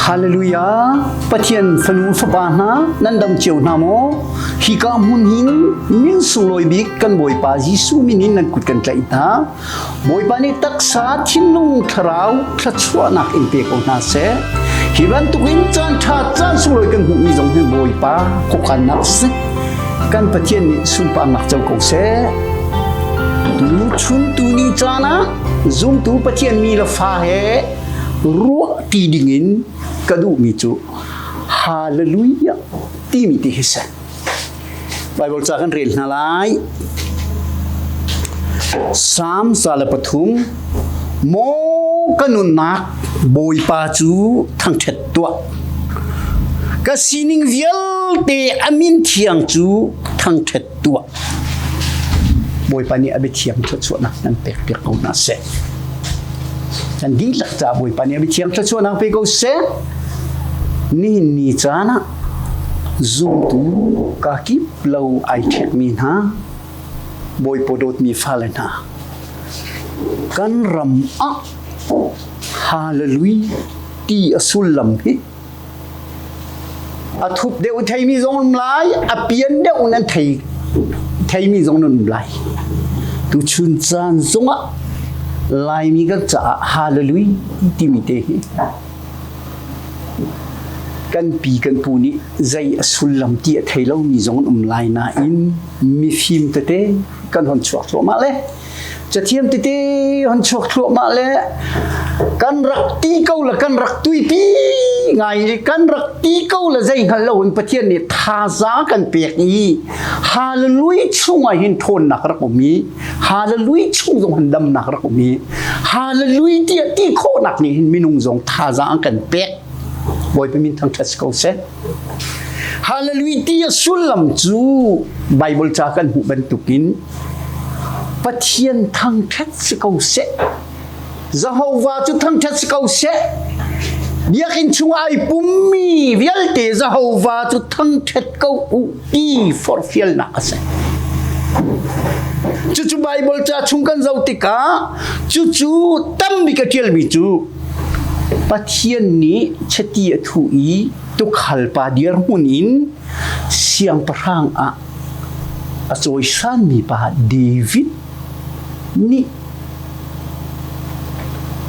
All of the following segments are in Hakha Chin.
Hallelujah! Pathian fanu fapa hna nan dam cio hna maw? Hika hmun hin min sunglawi bik kan Bawipa Jesuh min in nan kut kan tlaih hna. Bawipa nih taksa, thinlung, thlarau thluachuahnak in pe ko hna seh. Hi bantukin caan ṭha caan sunglawi kan hmuhmi zong hi Bawipa khuakhannak si. Kan Pathian nih sunparnak co ko seh. Tu chun tu ni caan ah zumtu Pathian mi le fa he ruah ti dingin ka duhmi cu Hallelujah timi ti hi si. Bible ca kan rel hna lai. Psalm 103 Maw ka nunnak Bawipa cu thangṭhat tuah. Ka sining vialte a min thiang cu thangṭhat tuah. Bawipa nih a biathiang thluachuahnak nan pek piak ko hna seh. Kan dihlak ca Bawipa nih a biathiang thluachuahnak pe ko seh. Nihin ni caan ah zumtu kakip lo ai ṭhekmi hna Bawipa dawtmi fale hna kan ram ah hallelujah ti a sullam hi a thup deuh theimi zong um lai a pian deuh nan thei theimi zong nan um lai tuchun caan zongah Laimi kan caah hallelujah timi te hi Kan pi kan pu nih zei a sullam ti a thei lomi zong an um lai nain mifim tete kan hon chuak thluahmah le cathiam tete hon chuak thluahmah le kan rak ti ko le kan rak tuipi ngai i kan rak ti ko le zei hngal lo in Pathian nih thazaang kan pek i Hallelujah chungah hin ṭhawnnak rak um i Hallelujah chung zong hin damnak rak um i Hallelujah tiah ti khawhnak nih hin minung zong thazaang kan pek. Bawipa min thangṭhat si ko seh. Hallelujah ti a sullam cu Bible ca kan hmuh bantukin Pathian thangṭhat si ko seh. Jehovah cu thangṭhat si ko seh. Biakinn chungah ai pummi vialte Jehovah cu thangṭhat ko u ti forhfialnak a si. Cucu Bible ca chung kan zoh tikah cucu tambik a ṭialmi cu Pathian nih chiti a thuh i tukhal pa dirhmun in siangpahrang ah a cawisanmi pa David nih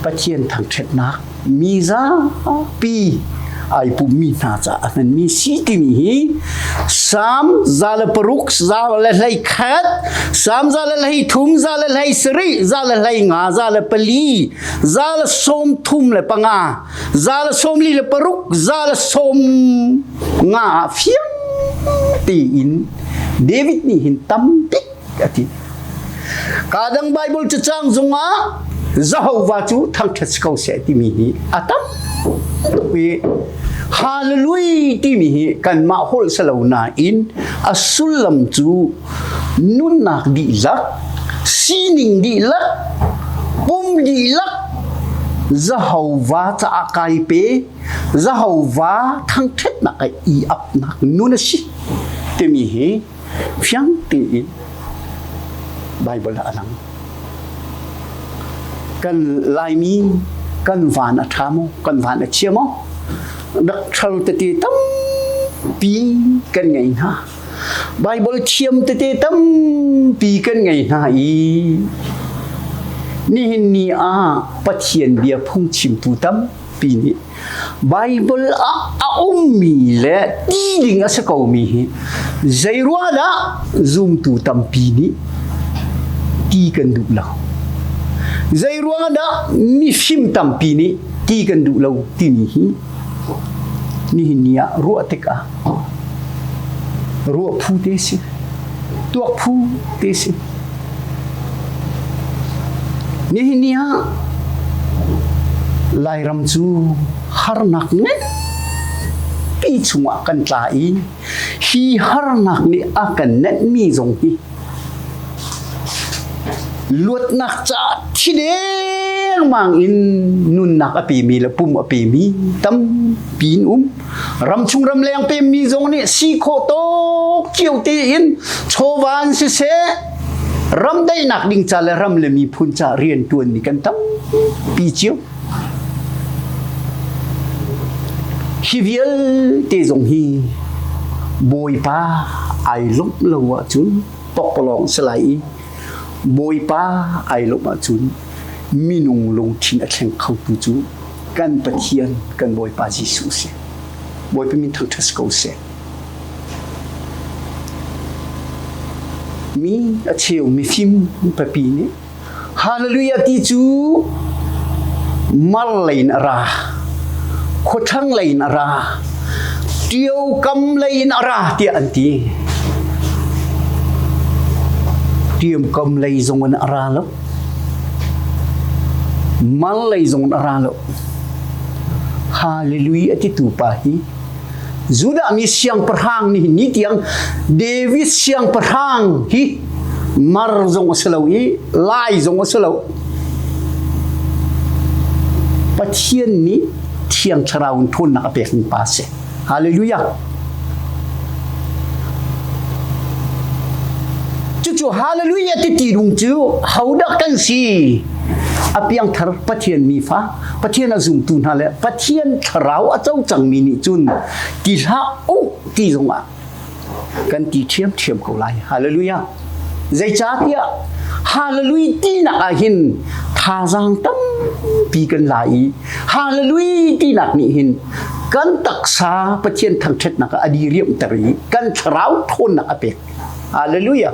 Pathian thangṭhatnak mi zapi ai pummi hna caah a hmanmi si timi hi Salm 106 121 Salm 133 137 135 144 135 146 150 ah fiang tein David nih hin tambik a ti. Kadang Bible cacang zungah Jehovah cu thangṭhat si ko seh timi hi a tam tuk i Hallelujah timi hi kanmah holh si lo nain a sullam cu nunnak dihlak, sining dihlak, pum dihlak Jehovah caah kai pe, Jehovah thangṭhatnak ah i apnak nun a si timi hi fiang tein Bible ah a lang. Kan Laimi kan van a ṭha maw? Kan van a chia maw? Rak tete tampi kan ngei hna. Bible thiam tete tampi kan ngei hna i nihin ni ah Pathian bia phungchimtu tampi nih Bible ah a ummi le ti ding a si komi hi zeiruang dah zumtu tampi nih ti kan duh lo? Zeiruang dah mifim tampi nih ti kan duh lo timi hi nihin ni ah ruah tikah ruah phu te si tuak phu te si Nihin ni ah Lairam cu harnak nganpi chungah kan tla i hi harnak nih a kan nenhmi zong hi luatnak caah thi dengmang in nunnak a pemi le pum a pemi tampi in um. Ramchung ramleng pemmi zong nih si khawh tawk cio tein chawva in siseh ram daihnak ding ca le ram le miphun ca rian ṭuanmi kan tampi cio. Hi vialte zong hi Bawipa ai lawmh lo ahcun pokpalawng si lai i Bawipa ai lawmh ahcun minung lungthin a thleng khotu cu kan Pathian kan Bawipa Jesuh si. Bawipa min thangṭhat si ko seh. Mi a cheu mifim papi nih Hallelujah ti cu mar lei in a ra, khuathlang lei in a ra, ṭio kam lei in a ra tiah an ti. Ṭiam kam lei zong in a ra lo. Mar lei zong in a ra lo. Hallelujah ti tu pa hi Judah mi siangpahrang nih ni tiang David siangpahrang hi mar zong a si lo i lai zong a si lo. Pathian nih Thiang Thlarau in ṭhawnnak a pekmi pa a si. Hallelujah. Cucu hallelujah ti ti dung cu hodah kan si? A piangthar Pathian mi fa Pathian a zumtu hna le Pathian thlarau a co cangmi nih cun ti hlah u ti zongah kan ti ṭhiamṭhiam ko lai. Hallelujah. Zeicahtiah hallelujah tinak ah hin thazaang tampi kan la i hallelujah tinak nih hin kan taksa Pathian thangṭhatnak ah a diriamter i kan thlarau ṭhawnnak a pek. Hallelujah.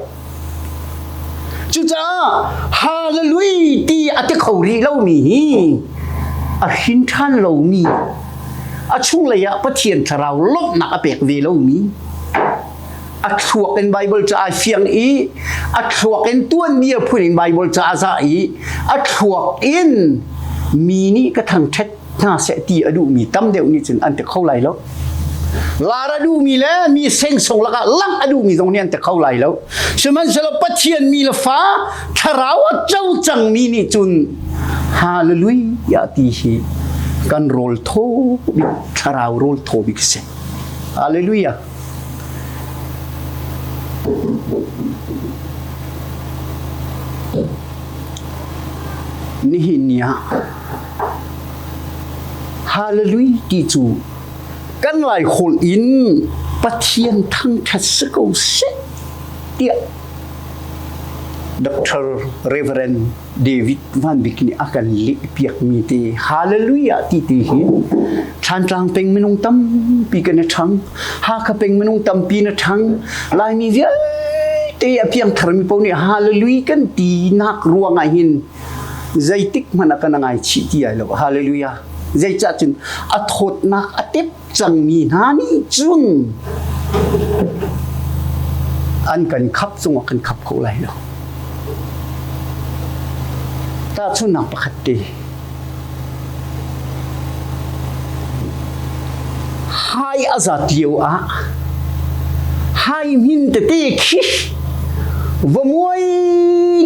Cucaah hallelujah ti a ti kho rih lomi hi a hrin ṭhan lomi a chunglei ah Pathian thlarau lawmhnak a pek ve lomi a thluak in Bible ca ai fiang i a thluak in tuanbia phun in Bible ca a zah i a thluak in mi nih ka thangṭhat hna seh ti a duhmi tam deuh nih cun an ti kho lai lo. Lar a duhmi le mi sengsong lakah langh a duhmi zong nih an ti kho lai lo. Sihmanhsehlaw Pathian mi le fa thlarau a co cangmi nih cun hallelujah ti hi kan rawl thaw bik thlarau rawl thaw bik si. Hallelujah. Nihin ni ah Hallelujah ti cu kan Lai holh in Pathian thangṭhat si ko seh tiah Dr. Reverend David Van Bik nih a kan lehpiakmi te Hallelujah ti ti hi Thlantlang peng minung tampi kan i ṭhang Hakha peng minung tampi na ṭhang Laimi vialte a piangtharmi paoh nih Hallelujah kan ti nak ruangah hin zeitik hmanh ah kan ngaichih ti ai lo hallelujah zeicah cun a thawtnak a tep cangmi hna nih cun an kan khap cungah kan khap kho lai lo tahchunhnak pakhat te Hai a zat lio ah hai hmin tete khi va muai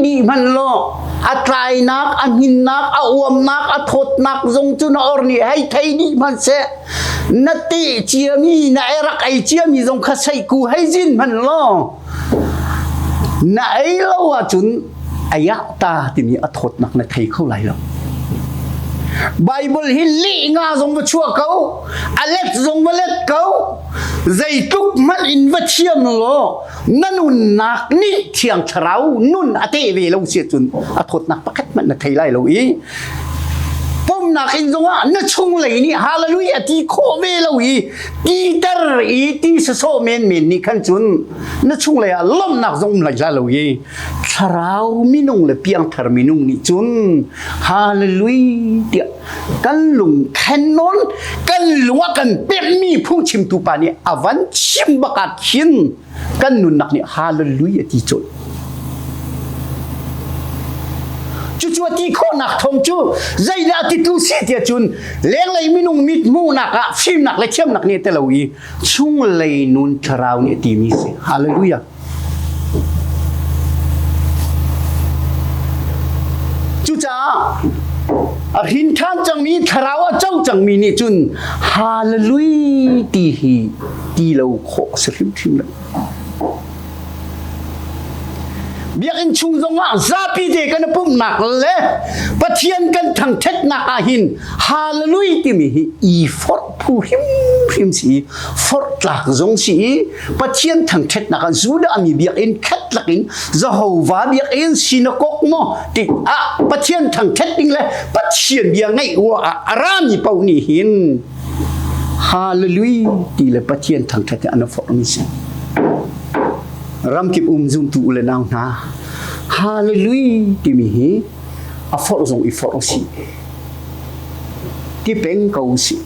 dih hmanh law a tlainak, a hminnak, a uamnak, a thawtnak zong cu na or nih hei thei dih hmanh seh na teh ciami na rak ei ciami zong kha seihku hei zin hmanh law na ei lo ahcun ayah ta timi a thawtnak na thei kho lai lo. Bible hi leh nga zong va chuah ko, a let zong va let ko, zeitluk hmanh in va thiam law na nunnak nih thiang thlarau nun a teh ve lo si cun a thawtnak pakhat hmanh na thei lai lo i pumnak in zongah na chunglei nih hallelujah ti khawh ve lo i titer i ti sawsawh menmen nih khan cun na chunglei ah lawmhnak zong um lai lo i thlarau minung le piangthar minung nih cun hallelujah tiah kan lung khen nawn kan lung ah kan pemmi phungchimtu pa nih a van chim bak ah khin kan nunnak nih hallelujah ti colh cucu a ti khawhnak thawng cu zeidah ti tu si tiah cun lenglei minung mit hmuhnak ah fimnak le thiamnak nih te lo i chunglei nun thlarau nih a timi si hallelujah Cucaah a hrin ṭhan cangmi thlarau a co cangmi nih cun hallelujah ti hi ti lo khawh a si hrimhrim lo. Biakinn chung zongah zapi te kan i pumhnak le Pathian kan thangṭhatnak ah hin Hallelujah timi hi i forh phu hrimhrim si i forh tlak zong si i Pathian thangṭhatnak ah Judah mi biakinn khat lakin Jehovah biakinn synagogue maw ti ah Pathian thangṭhat ding le Pathian bia ngaih ruah ah a rami paoh nih hin Hallelujah ti le Pathian thangṭhat hi an forhmi si. Ramkip um zumtu u le nau hna, Hallelujah timi hi a forh zong i forh usih. Ti peng ko usih.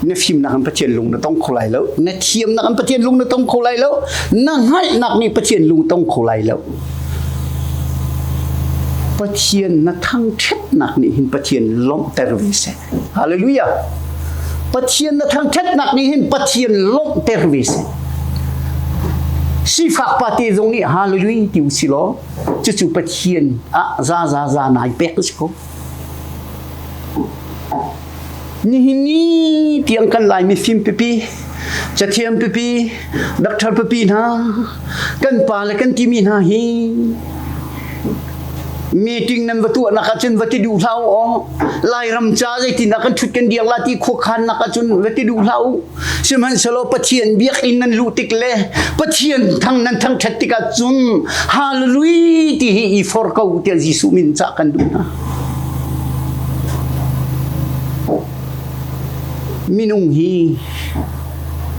Na fimnak in Pathian lung na tong kho lai lo. Na thiamnak in Pathian lung na tong kho lai lo. Na hngalhnak nih Pathian lung tong kho lai lo. Pathian na thangṭhatnak nih hin Pathian lawmhter ve seh. Hallelujah. Pathian na thangṭhatnak nih hin Pathian lawmhter ve seh. Sifak pa te zong nih hallelujah ti u si law cucu Pathian ah za za za nai pek si ko. Nihin ni tiang kan lai mifim pipi, cathiam pipi, doctor pipi hna, kan pa le kan timi hna hi meeting nan va tuah nak ahcun va ti duh hlah u aw Lairam ca zeitin dah kan ṭhut kan dir la ti khuakhan nak ahcun va ti duh hlah u sihmanhsehlaw Pathian biakinn nan luh tik le Pathian thang nan thangṭhat tik ahcun hallelujah ti hi i for ko tiah Jesuh min cah kan duh hna minung hi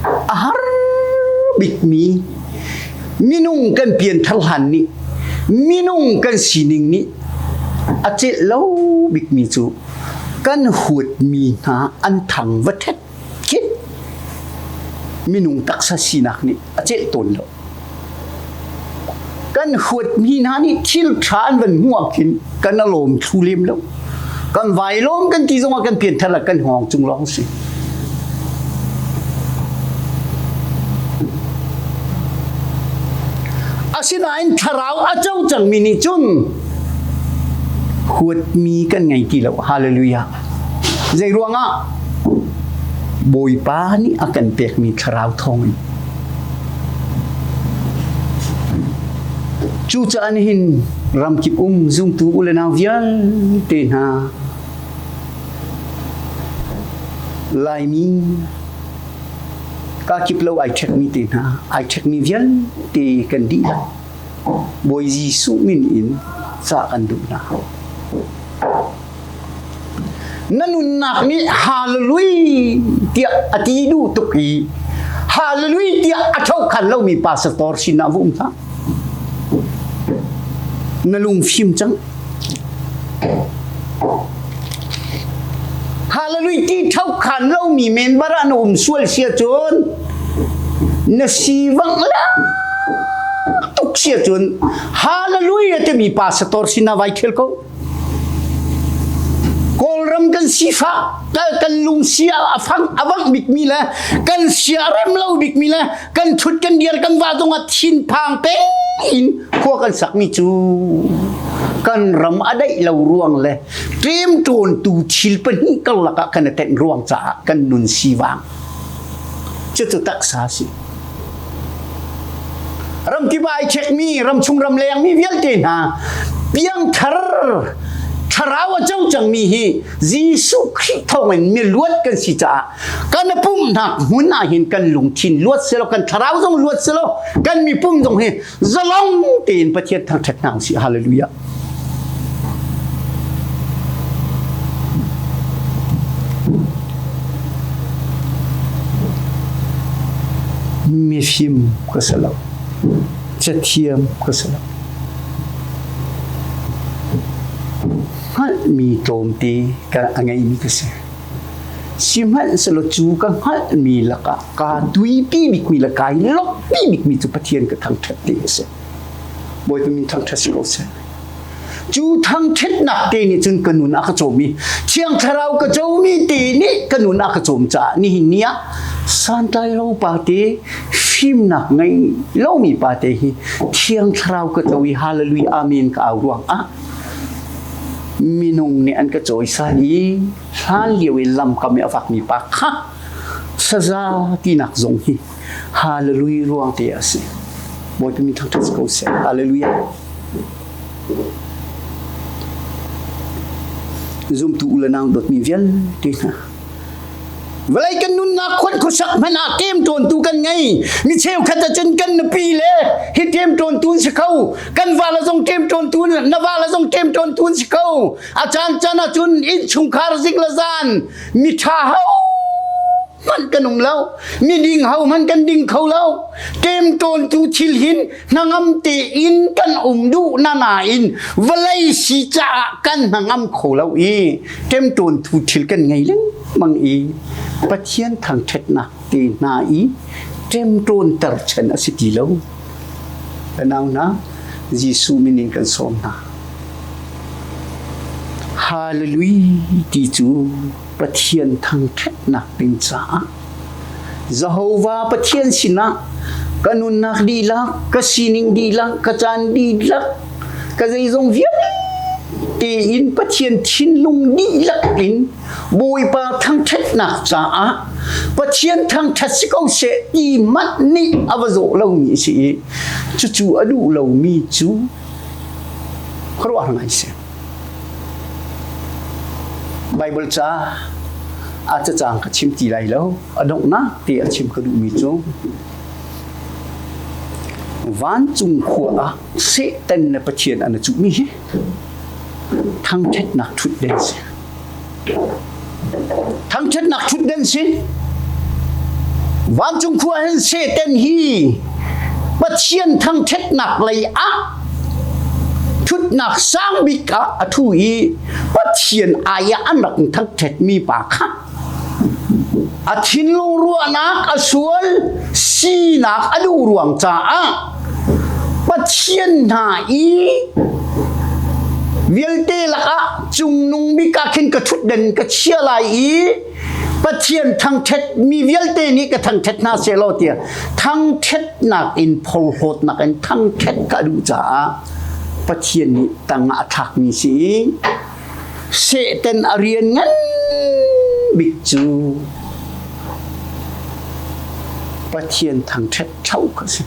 a har bikmi minung kan pianthar hlan nih minung kan sining nih a celh lo bikmi cu kan huatmi hna an thang va ṭhet khi minung taksa sinak nih a celh tawn lo. Kan huatmi hna nih thil ṭha an van hmuh ah khin kan a lawm thlu lem lo. Kan vai lawm kan ti zongah kan pianthar ah kan hngawng cung lawng si. Asinain thlarau a co cangmi nih cun huatmi kan ngei ti lo. Hallelujah. Zei ruangah? Bawipa nih a kan pekmi thlarau thawngin. Cucaah nihin ramkip um zumtu u le nau vialte hna Laimi kakip lo ai ṭhekmi te hna ai ṭhekmi vialte kan dihlak Bawi Jesuh min in ca kan duh hna. Na nunnak nih hallelujah tiah a ti duh tuk i hallelujah tiah a thokhan lomi pastor sinah va um hlah. Na lung fim cang. Hallelujah ti thokhan lomi member ah na um sual sia cun na si vang la tuk sia cun hallelujah timi pastor sinah vai thil ko. Kawlram kan sifah kan lungsia a fang a vangh bikmi le kan sia rem lo bikmi le kan thut kan dir kan va zong ah thinphang peng in khua kan sakmi cu kan ram a daih lo ruang le ṭemṭawntu thil pahnih karlak ah kan i tenh ruang caah kan nun sivang cucu taksa si Ramkip ah ai chekmi ramchung ramleng mi vialte hna piangthar thlarau a co cangmi hi Jesuh Khrih thawngin miluat kan si caah kan pumhnak hmun ah hin kan lungthin luat selaw kan thlarau zong luat selaw kan mipum zong hi zalong tein Pathian thangṭhat hna usih hallelujah Mifim ka si lo. Cathiam ka si lo. Hngalhmi tlawmte ka a ngeimi ka si. Sihmanhsehlaw cu ka hngalhmi lakah kaa tuipi bikmi le kai lawmhpi bikmi cu Pathian ka thangṭhat ti a si. Bawipa min thangṭhat si ko seh. Cu thangṭhatnak te nih cun ka nun a ka cawm i Thiang Thlarau ka comi te nih ka nun a ka cawm caah nihin ni ah santlai lo pa te fimnak ngei lomi pa te hi Thiang Thlarau ka co i hallelujah amen ka au ruang ah minung nih an ka cawisan i hlan lio i lamkam i a vakmi pa kha saza tinak zong hi hallelujah ruang te a si. Bawipa min thangṭhat si ko seh. Hallelujah. Zumtu u le nau dawtmi vialte hna. Vawlei kan nunnak khuan khuasak hmanh ah ṭemṭawntu kan ngei. Mi cheukhat ahcun kan nupi le hi ṭemṭawntu an si kho. Kan vala zong ṭemṭawntu na vala zong ṭemṭawntu an si kho. A caan caan ahcun innchungkhar zik le zan miṭha ho hmanh kan um lo. Miding ho hmanh kan ding kho lo. Ṭemṭawntu thil hin hnangam tein kan um duh na nain vawlei si caah kan hnangam kho lo i ṭemṭawntu thil kan ngei lengmang i Pathian thangṭhatnak te hna i ṭemṭawnter chan a si ti lo. Ka nau hna, Jesuh min in kan sawm hna. Hallelujah ti cu Pathian thangṭhatnak ding caah Jehovah Pathian sinah ka nunnak dihlak, ka sining dihlak, ka caan dihlak, ka zeizong vialte in Pathian thinlung dihlak in Bawipa thangṭhatnak caah Pathian thangṭhat si ko seh ti manh nih a va zawh lomi a si i cucu a duh lomi cu khuaruahhar ngai si. Baibal ca a cacang ka chim ti lai lo. A donghnak te a chim ka duhmi cu vancung khua ah Satan le Pathian an i cuhmi hi thangṭhatnak ṭhutden si. Thangṭhatnak ṭhutden si. Vancung khua hin Satan hi Pathian thangṭhatnak lei ah ṭhutnak sang bik ah a ṭhu i Pathian ai ah an rak thangṭhatmi pa kha a thinlung ruahnak a sual sinak a duh ruang caah Pathian hna i vialte lakah cungnung bik ah khin ka ṭhutden ka chia lai i Pathian thangṭhat mi vialte nih ka thangṭhat hna sehlaw tiah thangṭhatnak in phorhlawtnak in thangṭhat ka duh caah Pathian nih tangah a thlakmi si i Satan a rian ngan bik cu Pathian thangṭhat ṭhau kha a si.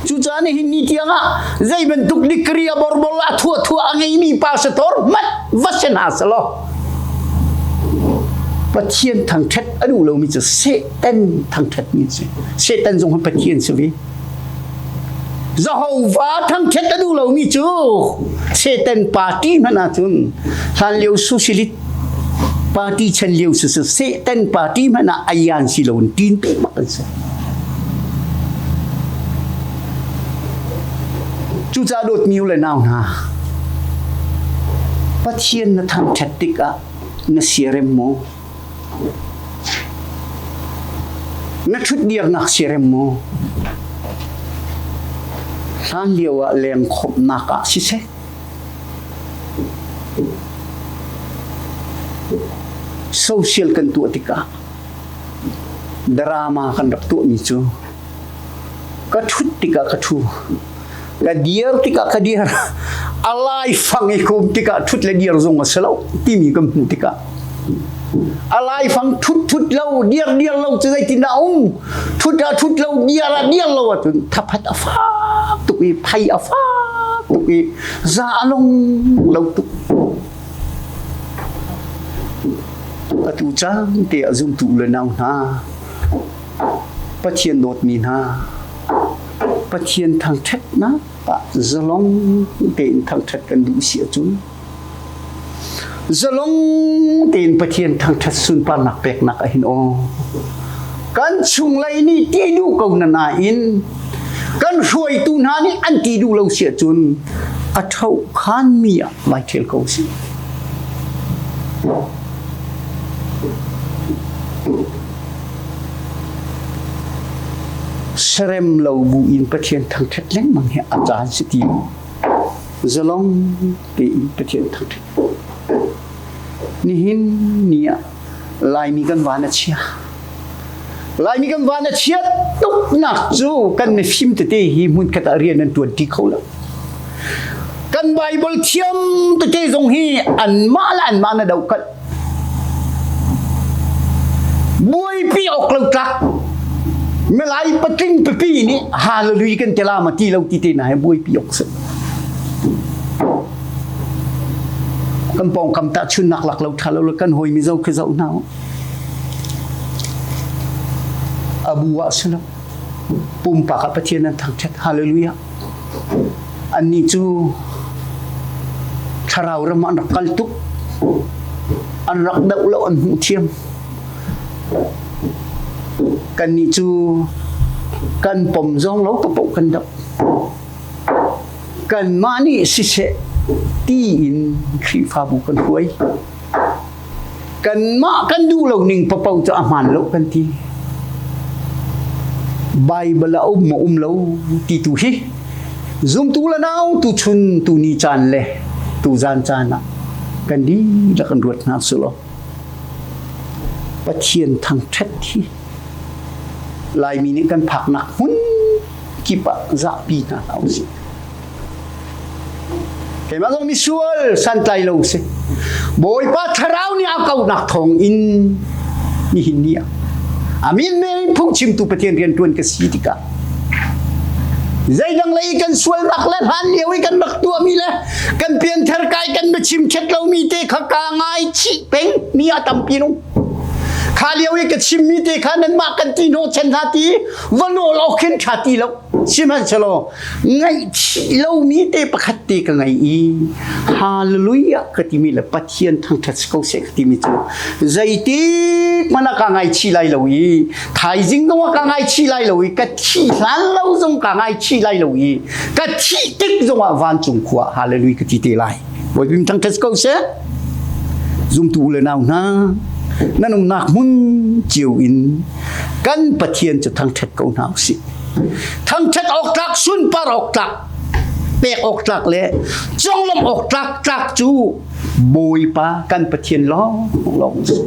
Cucaah nihin ni tiangah zei bantuk degree a borbor a thuah thuah a ngeimi pastor hmanh va si hna selaw Pathian thangṭhat a duh lomi cu Satan thangṭhatmi a si. Satan zong hi Pathian si ve. Jehovah thangṭhat a duh lomi cu Satan party hmanh ahcun hlanlio socialist party chan lio si Satan party hmanh ah ayan si lo in tin pi bak an si. Cucaah dawtmi u le nau hna, Pathian na thangṭhat tikah na siarem maw? Na ṭhutdirnak siarem maw? Hlan lio ah lengkhawmhnak ah siseh, social kan tuah tikah drama kan rak tuahmi cu ka ṭhut tikah ka ṭhu, ka dir tikah ka dir, a laifang i kum tikah ṭhut le dir zong a si lo timi kan hmuh tikah a laifang ṭhut ṭhut lo dir dir lo cu zeitindah a um ṭhut ah ṭhut lo dir ah dir lo ahcun thaphat a fak tuk i phai a fak tuk i za a long lo tuk atu caan te ah zumtu le nau hna Pathian dawtmi hna Pathian thangṭhatnak ah zalong tein thangṭhat kan duh si ahcun zalong tein Pathian thangṭhat sunparnak peknak ah hin aw kan chunglei nih ti duh ko na nain kan hruaitu hna nih an ti duh lo si ahcun a ṭhohkhanmi ah vai ṭhial ko sih. Serem lo bu in Pathian thangṭhat lengmang hi a caan si ti zalong tein Pathian thangṭhat. Nihin ni ah Laimi kan van a chia. Laimi kan van a chiat tuknak cu kan mifim tete hi hmunkhat ah rian an ṭuan ṭi kho lo. Kan Bible thiam tete zong hi anmah le anmah na dohkalh. Buaipi awk lo tlak. Milai patling pipi nih hallelujah kan ti la ma ti lo ti te na he buaipi ok si. Kan pawngkam ta chunnak lak lo tha lo kan hoi mi zo khi zo hna. Abu ah si lo. Pumpak ah Pathian an thangthat. Hallelujah. Annih cu thlarau ram ah an rak kal tuk. An rak doh lo an hmuh thiam. Kannih cu kan pom zong lo paoh kan doh. Kanmah nih siseh tiin Khrihfabu kan hruai. Kanmah kan duh lo ning paoh cu a hmaan lo kan ti. Bible a um maw um lo ti tu hi zumtu le nau tu chun tu ni caan le tu zan caan ah kan dihlak kan ruat hna sulaw Pathian thangṭhat hi Laimi nih kan phaknak hmun kip ah zahpi hna hlah usih. Keimah zong misual santlai lo si. Bawipa thlarau nih a kaunak thawng in nihin ni ah amin men in phungchimtu Pathian rian ṭuan ka si tikah zeidang lei kan sualnak le hlan lio i kan rak tuahmi le kan pianthar kai kan biachim ṭhet lomi te kha kaa ngaichih peng mi a tampi nung kha lio i ka chimmi te kha nanmah kan ti hnawh chen hna ti va nawl awk khin ṭha ti lo sihmanhsehlaw ngaihchih lomi te pakhat te ka ngei i hallelujah ka timi le Pathian thangṭhat si ko seh ka timi cu zeitik hmanh ah ka ngaichih lai lo i thaizing zong ah ka ngaichih lai lo i ka thih hlan lo zong ka ngaichih lai lo i ka thih tik zong ah vancung khua hallelujah ka ti te lai. Bawipa thangṭhat si ko seh. Zumtu u le nau hna nan umnak hmun cio in kan Pathian cu thangṭhat ko hna usih. Thangṭhat awk tlak, sunpar awk tlak, pek awk tlak le conglawmh awk tlak tlak cu Bawipa kan Pathian lawng lawng si.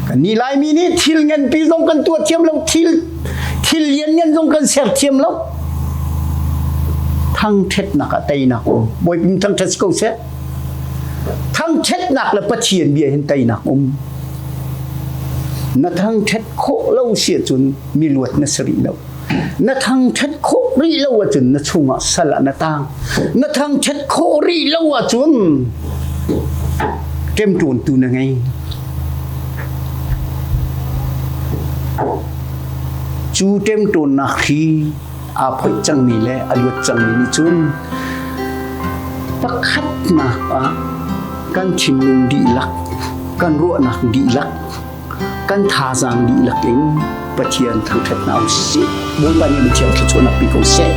Kannih Laimi nih thil nganpi zong kan tuah thiam lo, thil thil lianngan zong kan ser thiam lo. Thangṭhatnak ah teinak um. Bawipa thangṭhat si ko seh. Thangṭhatnak le Pathian bia hin teinak um. Na thangṭhat khawh lo si ahcun miluat na si rih lo. Na thangṭhat khawh rih lo ahcun na chungah sal ah na tang. Na thangṭhat khawh rih lo ahcun ṭemṭawntu na ngei. Cu ṭemṭawnnak hri aa phoih cangmi le a luat cangmi nih cun pakhatnak ah kan thinlung dihlak, kan ruahnak dihlak, kan thazaang dihlak in Pathian thangṭhat hna u sih. Bawipa nih na thiang thluachuahnak pe ko seh.